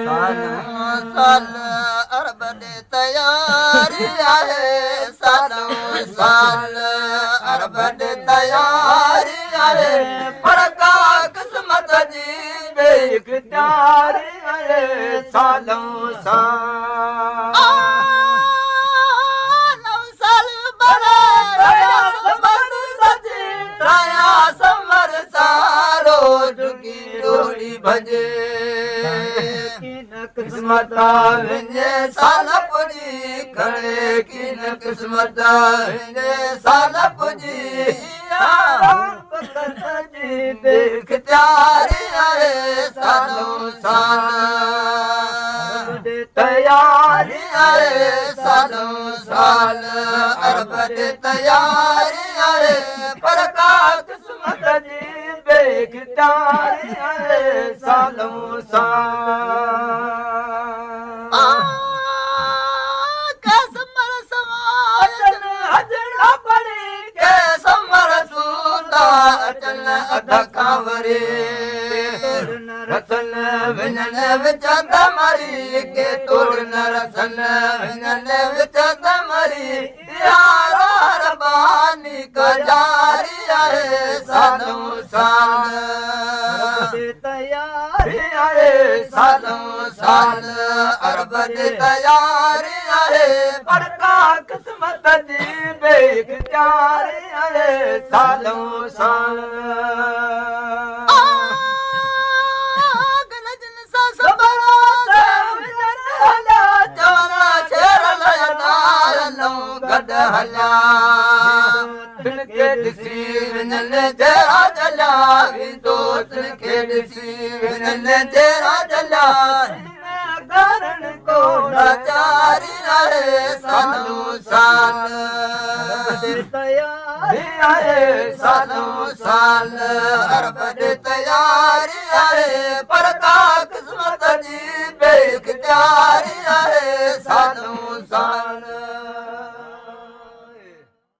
سالون سال عرب ڏي تياري آهي، سالون سال عرب ڏي تياري آهي، پر ڪا قسمت جي بي اختياري آهي، سالون سال. سال سمر سارو ڊگي ڏوري ڀڄي ڪين قسمت وڃي سال پڄي کڻي ڪين قسمت وڃي سال پڄي اختياري آهي، سالون سال تياري آهي، سالون سال عرب جي تياري آهي، پر ڪا قسمت جي بي اختياري آهي، سالون سال. اچن اڌ کان وري رسن وڃن وچ ته مري، ڪي توڙ نه رسن وڃن وچ ته مري، يار رباني ڪجاري آهي، سالون سال تياري آهي، سالون سال عرب جي تياري آهي، پر ڪا قسمت جي بي اختياري آهي، سالون سال. گڏ هليا تن کي ڏسي وڃن جهڙا جليا، ويندو تن کي ڏسي وڃن جهڙا جليا، ڪرڻ ڪو لاچاري آهي، سالون سال تياري آهي، سالون سال عرب جي تياري آهي، پر ڪا قسمت جي بي اختياري